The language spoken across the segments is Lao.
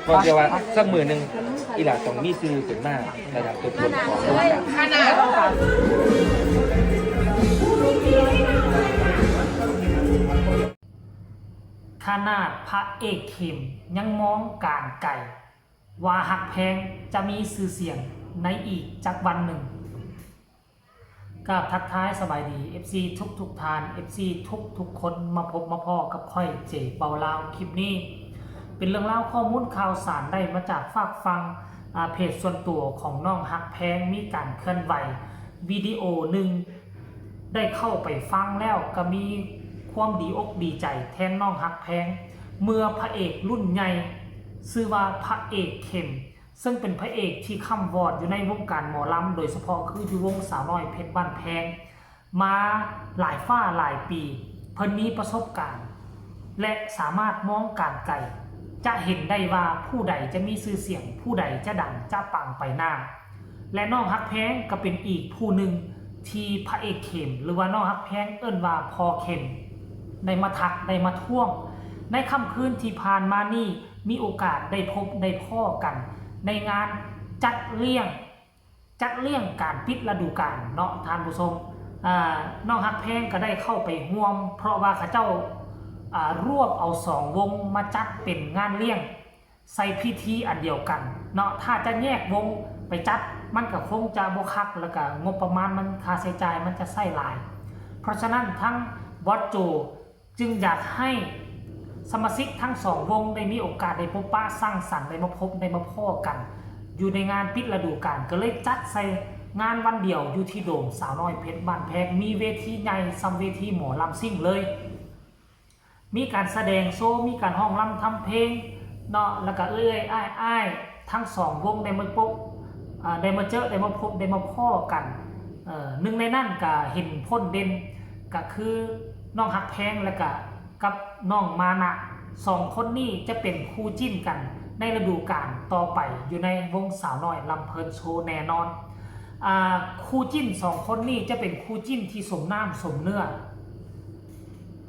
ເພາະເຊື່ອວ່າສັກມື້ໜຶ່ງ ອີ່ຫຼ້າຕ້ອງມີຊື່ຂຶ້ນມາໃນນາມຕົນຕົນຂອງວົງການ. ຂະໜາດພະເອກເຂັມຍັງມອງການໄກວ່າຮັກແພງຈະມີຊື່ສຽງໃນອີກຈັກວັນໜຶ່ງ. ກາບທັກທາຍສະບາຍດີ ເອັຟຊີ ທຸກໆທ່ານ ເອັຟຊີ ທຸກໆຄົນ ມາພົບມາພໍ້ກັບຂ້ອຍ ເຈ ເບົາລາວ. ຄລິບນີ້ເປັນເລື່ອງລາວຂໍ້ມູນຂ່າວສານ ໄດ້ມາຈາກຟາກຝັ່ງ ອາ ເພຈສ່ວນຕົວຂອງນ້ອງຮັກແພງ ມີການເຄື່ອນໄຫວວິດີໂອໜຶ່ງ ໄດ້ເຂົ້າໄປຟັງແລ້ວກໍມີຄວາມດີອົກດີໃຈແທນນ້ອງຮັກແພງ ເມື່ອພະເອກລຸ້ນໃຫຍ່ ຊື່ວ່າພະເອກເຂັມ ເຊິ່ງເປັນພະເອກທີ່ຄ້ຳວອດຢູ່ໃນວົງການໝໍລຳ ໂດຍສະເພາະຄືຢູ່ວົງສາວນ້ອຍເພັດບ້ານແພງ ມາຫຼາຍຟ້າຫຼາຍປີ. ເພິ່ນມີປະສົບການ ແລະ ສາມາດມອງການໄກ ຈະເຫັນໄດ້ວ່າຜູ້ໃດຈະມີຊື່ສຽງ, ຜູ້ໃດຈະດັງ, ຈະປັງໄປໜ້າ. ແລະ ນ້ອງຮັກແພງກໍເປັນອີກຜູ້ໜຶ່ງທີ່ພະເອກເຂັມ ຫຼືວ່ານ້ອງຮັກແພງເອີ້ນວ່າພໍ່ເຂັມ ໄດ້ມາທັກ ໄດ້ມາທ້ວງ ໃນຄ່ຳຄືນທີ່ຜ່ານມານີ້ ມີໂອກາດໄດ້ພົບໄດ້ພໍ້ກັນໃນງານຈັດລ້ຽງ ຈັດລ້ຽງການປິດລະດູການເນາະທ່ານຜູ້ຊົມ. ອາ ນ້ອງຮັກແພງກໍໄດ້ເຂົ້າໄປຮ່ວມ ເພາະວ່າເຂົາເຈົ້າ ອາ ລວບເອົາສອງວົງມາຈັດເປັນງານລ້ຽງ ໃສ່ພິທີອັນດຽວກັນເນາະ. ຖ້າຈະແຍກວົງໄປຈັດ ມັນກໍຄົງຈະບໍ່ຄັກ ແລ້ວກໍງົບປະມານມັນ ຄ່າໃຊ້ຈ່າຍມັນຈະໃຊ້ຫຼາຍ. ເພາະສະນັ້ນ ທາງບອສໂຈ ຈຶ່ງຢາກໃຫ້ສະມາຊິກທັງສອງວົງໄດ້ມີໂອກາດໄດ້ພົບປະສັງສັນ ໄດ້ມາພົບໄດ້ມາພໍ້ກັນຢູ່ໃນງານປິດລະດູການ ກໍເລີຍຈັດໃສ່ງານວັນດຽວຢູ່ທີ່ໂດມສາວນ້ອຍເພັດບ້ານແພງ. ມີເວທີໃຫຍ່ສ່ຳເວທີໝໍລຳຊິງເລີຍ ມີການສະແດງໂຊ ມີການຮ້ອງລຳທຳເພງເນາະ ແລ້ວກໍເອື້ອຍໆອ້າຍໆທັງສອງວົງໄດ້ມາພົບ ອາ ໄດ້ມາເຈີ ໄດ້ມາພົບ ໄດ້ມາພໍ້ກັນ. ເອີ ໜຶ່ງໃນນັ້ນກໍເຫັນພົ້ນເດັ່ນ ກໍຄືນ້ອງຮັກແພງ ແລ້ວກະກັບນ້ອງມານະ. ສອງຄົນນີ້ຈະເປັນຄູ່ຈິ້ນກັນໃນລະດູການຕໍ່ໄປ ຢູ່ໃນວົງສາວນ້ອຍລຳເພີນໂຊແນ່ນອນ. ອາ ຄູ່ຈິ້ນສອງຄົນນີ້ຈະເປັນຄູ່ຈິ້ນທີ່ສົມນ້ຳສົມເນື້ອ.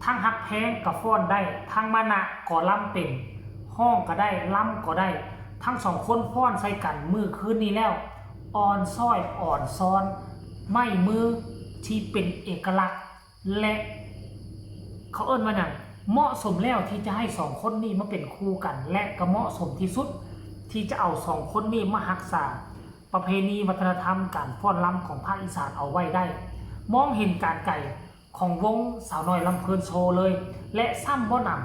ທັງຮັກແພງກໍຟ້ອນໄດ້, ທັງມານະກໍລຳເປັນ, ຮ້ອງກໍໄດ້, ລຳກໍໄດ້. ທັງສອງຄົນຟ້ອນໃສ່ກັນມື້ຄືນນີ້ແລ້ວ ອ່ອນຊ້ອຍອ່ອນຊອນ, ໄມ້ມືທີ່ເປັນເອກະລັກ ແລະ ເຂົາເອີ້ນວ່າຫຍັງ? ເໝາະສົມແລ້ວທີ່ຈະໃຫ້ສອງຄົນນີ້ມາເປັນຄູ່ກັນ ແລະ ກໍເໝາະສົມທີ່ສຸດທີ່ຈະເອົາສອງຄົນນີ້ມາຮັກສາປະເພນີວັດທະນະທຳການຟ້ອນລຳຂອງພາກອີສານເອົາໄວ້ໄດ້. ມອງເຫັນການໄກຂອງວົງສາວນ້ອຍລຳເພີນໂຊເລີຍ ແລະ ຊ້ຳບໍ່ໜຳ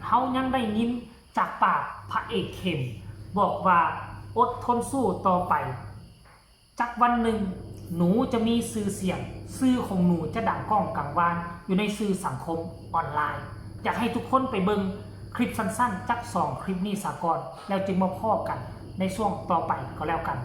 ເຮົາຍັງໄດ້ຍິນຈາກປາກພະເອກເຂັມບອກວ່າ ອົດທົນສູ້ຕໍ່ໄປ. ຈັກວັນໜຶ່ງ ໜູຈະມີຊື່ສຽງ, ຊື່ຂອງໜູຈະດັງກ້ອງກັງວານຢູ່ໃນສື່ສັງຄົມອອນລາຍ. ຢາກໃຫ້ທຸກຄົນໄປເບິ່ງຄລິບສັ້ນໆ ຈັກສອງຄລິບນີ້ສາກ່ອນ ແລ້ວຈຶ່ງມາພໍ້ກັນໃນຊ່ວງຕໍ່ໄປກໍແລ້ວກັນ.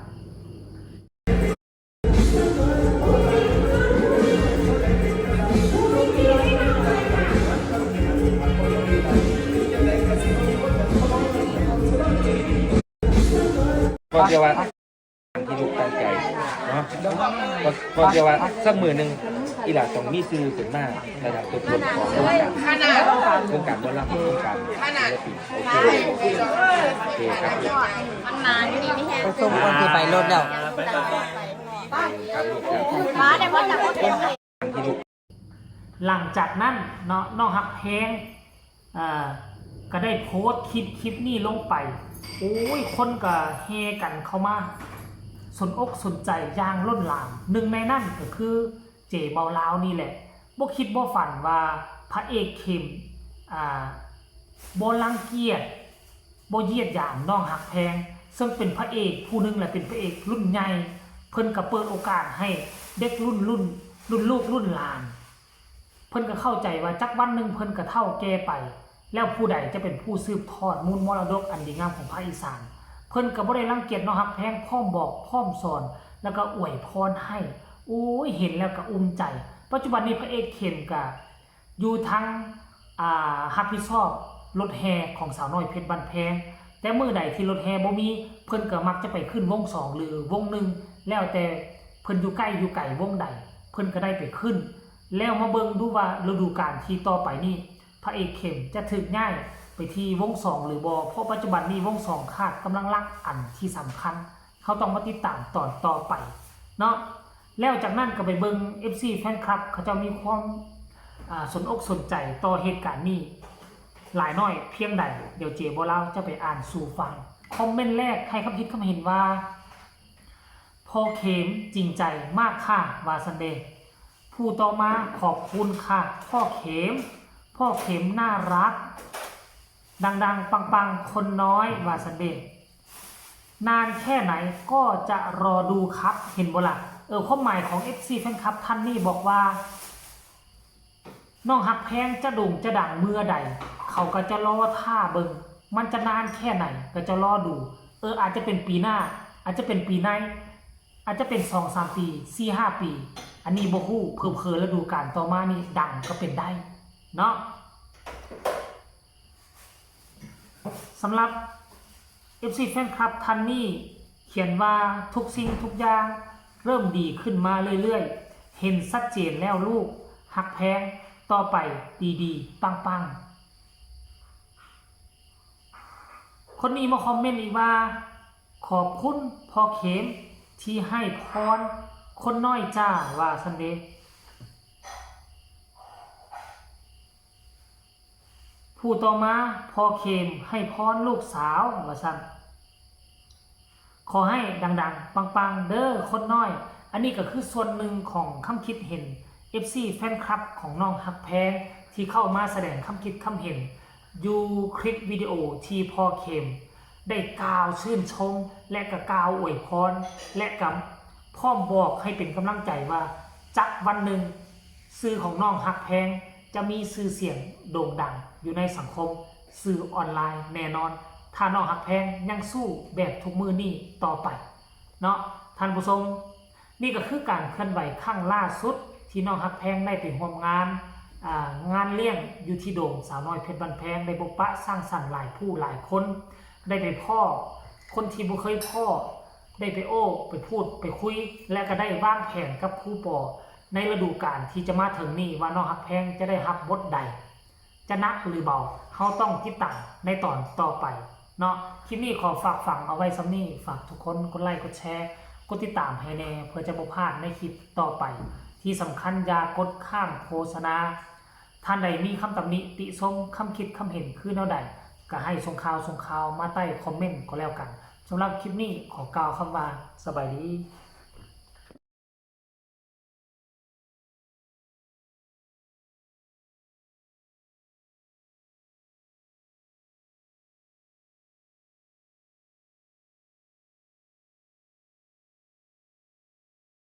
ກໍເຊື່ອວ່າ ທີ່ລູກຕັ້ງໃຈເນາະ ກໍ ກໍເຊື່ອວ່າສັກມື້ໜຶ່ງ ອີ່ຫຼ້າຕ້ອງມີຊື່ຂຶ້ນມາໃນນາມຕົນຕົນຂອງວົງການ ວົງການໝໍລຳ ວົງການສິລະປິນ. ໂອເຄ ໂອເຄ ໂອເຄຄັບ ມັນນານຢູ່ນີ້ມີແຮງ ໄປສົ່ງກ່ອນຊິໄປລົດແລ້ວ ບາຍບາຍ ຄັບລູກ ຄັບ ບາຍບາຍ ທີ່ລູກ ຫຼັງຈາກນັ້ນເນາະ ນ້ອງຮັກແພງ ເອີ ກໍໄດ້ໂພສຄລິບ ຄລິບນີ້ລົງໄປ. ໂອ້ຍ ຄົນກໍແຫ່ກັນເຂົ້າມາສົນອົກສົນໃຈຢ່າງລົ້ນຫຼາມ. ໜຶ່ງໃນນັ້ນກໍຄືເຈເບົາລາວນີ້ແຫຼະ. ບໍ່ຄິດບໍ່ຝັນວ່າພະເອກເຂັມ ອາ ບໍ່ລັງກຽດ ບໍ່ຢຽດຫຍາມນ້ອງຮັກແພງ ເຊິ່ງເປັນພະເອກຜູ້ໜຶ່ງ ແລະ ເປັນພະເອກລຸ້ນໃຫຍ່. ເພິ່ນກໍເປີດໂອກາດໃຫ້ເດັກລຸ້ນ ລຸ້ນ ລຸ້ນລູກລຸ້ນຫຼານ ເພິ່ນກໍເຂົ້າໃຈວ່າຈັກວັນໜຶ່ງເພິ່ນກໍເຖົ້າແກ່ໄປ ແລ້ວຜູ້ໃດຈະເປັນຜູ້ສືບທອດມູນມໍລະດົກອັນດີງາມຂອງພາກອີສານ. ເພິ່ນກໍບໍ່ໄດ້ລັງກຽດນ້ອງຮັກແພງ ພ້ອມບອກ ພ້ອມສອນ ແລ້ວກໍອວຍພອນໃຫ້. ໂອ້ຍ ເຫັນແລ້ວກໍອຸ່ມໃຈ. ປັດຈຸບັນນີ້ພະເອກເຂັມກໍຢູ່ທາງ ອາ ຮັບຜິດຊອບລົດແຫ່ຂອງສາວນ້ອຍເພັດບ້ານແພງ. ແຕ່ມື້ໃດທີ່ລົດແຫ່ບໍ່ມີ ເພິ່ນກໍມັກຈະໄປຂຶ້ນວົງສອງ ຫຼື ວົງໜຶ່ງ ແລ້ວແຕ່ເພິ່ນຢູ່ໃກ້ຢູ່ໄກວົງໃດ ເພິ່ນກໍໄດ້ໄປຂຶ້ນ. ແລ້ວມາເບິ່ງດູວ່າລະດູການທີ່ຕໍ່ໄປນີ້ ພະເອກເຂັມຈະຖືກຍ້າຍ ໄປທີ່ວົງສອງຫຼືບໍ່ ເພາະປັດຈຸບັນນີ້ວົງສອງຂາດກຳລັງຫຼັກອັນທີ່ສຳຄັນ ເຮົາຕ້ອງມາຕິດຕາມຕອນຕໍ່ໄປເນາະ. ແລ້ວຈາກນັ້ນກໍໄປເບິ່ງ ເອັຟຊີ ແຟນຄລັບ ເຂົາເຈົ້າມີຄວາມ ອາ ສົນອົກສົນໃຈຕໍ່ເຫດການນີ້ຫຼາຍໜ້ອຍພຽງໃດ ດຽວເຈບໍ່ລາວຈະໄປອ່ານສູ່ຟັງ. ຄອມເມັນແລກໃຫ້ຄຳຄິດຄຳເຫັນວ່າ ພໍ່ເຂັມຈິງໃຈມາກຄ່ະ ວ່າຊັ້ນເດ. ຜູ້ຕໍ່ມາ ຂອບຄຸນຄ່ະພໍ່ເຂັມ ພໍ່ເຂັມໜ້າຮັກ ດັງໆ ປັງໆ ຄົນນ້ອຍ ວ່າຊັ້ນເດ. ນານແຄ່ໄໝກໍຈະລໍດູຄັບ ເຫັນບໍ່ລະ? ເອີ ຄວາມໝາຍຂອງ ເອັຟຊີ ແຟນຄລັບທ່ານນີ້ບອກວ່າ ນ້ອງຮັກແພງຈະໂດ່ງຈະດັງເມື່ອໃດ ເຂົາກໍຈະລໍຖ້າເບິ່ງ ມັນຈະນານແຄ່ໃດກໍຈະລໍດູ. ເອີ ອາດຈະເປັນປີໜ້າ ອາດຈະເປັນປີໃນ ອາດຈະເປັນສອງສາມປີ ສີ່ຫ້າປີ ອັນນີ້ບໍ່ຮູ້ ເຜີໆລະດູການຕໍ່ມານີ້ດັງກໍເປັນໄດ້ເນາະ. ສຳລັບ ເອັຟຊີ ແຟນຄລັບທ່ານນີ້ຂຽນວ່າ ທຸກສິ່ງທຸກຢ່າງເລີ່ມດີຂຶ້ນມາເລື້ອຍໆ ເຫັນຊັດເຈນແລ້ວລູກ ຮັກແພງຕໍ່ໄປ ດີໆ ປັງໆ. ຄົນນີ້ມາຄອມເມັນອີກວ່າ ຂອບຄຸນພໍ່ເຂັມທີ່ໃຫ້ພອນຄົນນ້ອຍຈ້າ ວ່າຊັ້ນເດ. ຜູ້ຕໍ່ມາ ພໍ່ເຂັມໃຫ້ພອນລູກສາວ ວ່າຊັ້ນ. ຂໍໃຫ້ດັງໆ ປັງໆ ເດີຄົນນ້ອຍ. ອັນນີ້ກໍຄືສ່ວນໜຶ່ງຂອງຄຳຄິດເຫັນ ເອັຟຊີ ແຟນຄລັບຂອງນ້ອງຮັກແພງ ທີ່ເຂົ້າມາສະແດງຄຳຄິດຄຳເຫັນຢູ່ຄລິບວິດີໂອທີ່ພໍ່ເຂັມໄດ້ກ່າວຊື່ນຊົມ ແລະ ກໍກ່າວອວຍພອນ ແລະ ກໍພ້ອມບອກໃຫ້ເປັນກຳລັງໃຈວ່າ ຈັກວັນໜຶ່ງ ຊື່ຂອງນ້ອງຮັກແພງຈະມີຊື່ສຽງໂດ່ງດັງຢູ່ໃນສັງຄົມສື່ອອນລາຍແນ່ນອນ ຖ້ານ້ອງຮັກແພງຍັງສູ້ແບບທຸກມື້ນີ້ຕໍ່ໄປເນາະທ່ານຜູ້ຊົມ. ນີ້ກໍຄືການເຄື່ອນໄຫວຄັ້ງລ່າສຸດທີ່ນ້ອງຮັກແພງໄດ້ໄປຮ່ວມງານ ອາ ງານລ້ຽງຢູ່ທີ່ໂດມສາວນ້ອຍເພັດບ້ານແພງ ໄດ້ພົບປະສັງສັນຫຼາຍຜູ້ຫຼາຍຄົນ ໄດ້ໄປພໍ້ຄົນທີ່ບໍ່ເຄີຍພໍ້ ໄດ້ໄປໂອ້ ໄປພູດ ໄປຄຸຍ ແລະ ກໍໄດ້ວາງແຜນກັບຄູປໍ ໃນລະດູການທີ່ຈະມາເຖິງນີ້ວ່ານ້ອງຮັກແພງຈະໄດ້ຮັບບົດໃດ ຈະໜັກຫຼືເບົາ ເຮົາຕ້ອງຕິດຕາມໃນຕອນຕໍ່ໄປເນາະ. ຄລິບນີ້ຂໍຝາກຝັງເອົາໄວ້ສ່ຳນີ້ ຝາກທຸກຄົນກົດໄລກົດແຊ ກົດຕິດຕາມໃຫ້ແດ່ ເພື່ອຈະບໍ່ພາດໃນຄລິບຕໍ່ໄປ. ທີ່ສຳຄັນຢ່າກົດຂ້າມໂຄສະນາ. ທ່ານໃດມີຄຳຕຳໜິຕິຊົມ ຄຳຄິດຄຳເຫັນຄືແນວໃດ ກໍໃຫ້ສົ່ງຂ່າວ ສົ່ງຂ່າວມາໃຕ້ຄອມເມັນກໍແລ້ວກັນ. ສຳລັບຄລິບນີ້ຂໍກ່າວຄຳວ່າ ສະບາຍດີ.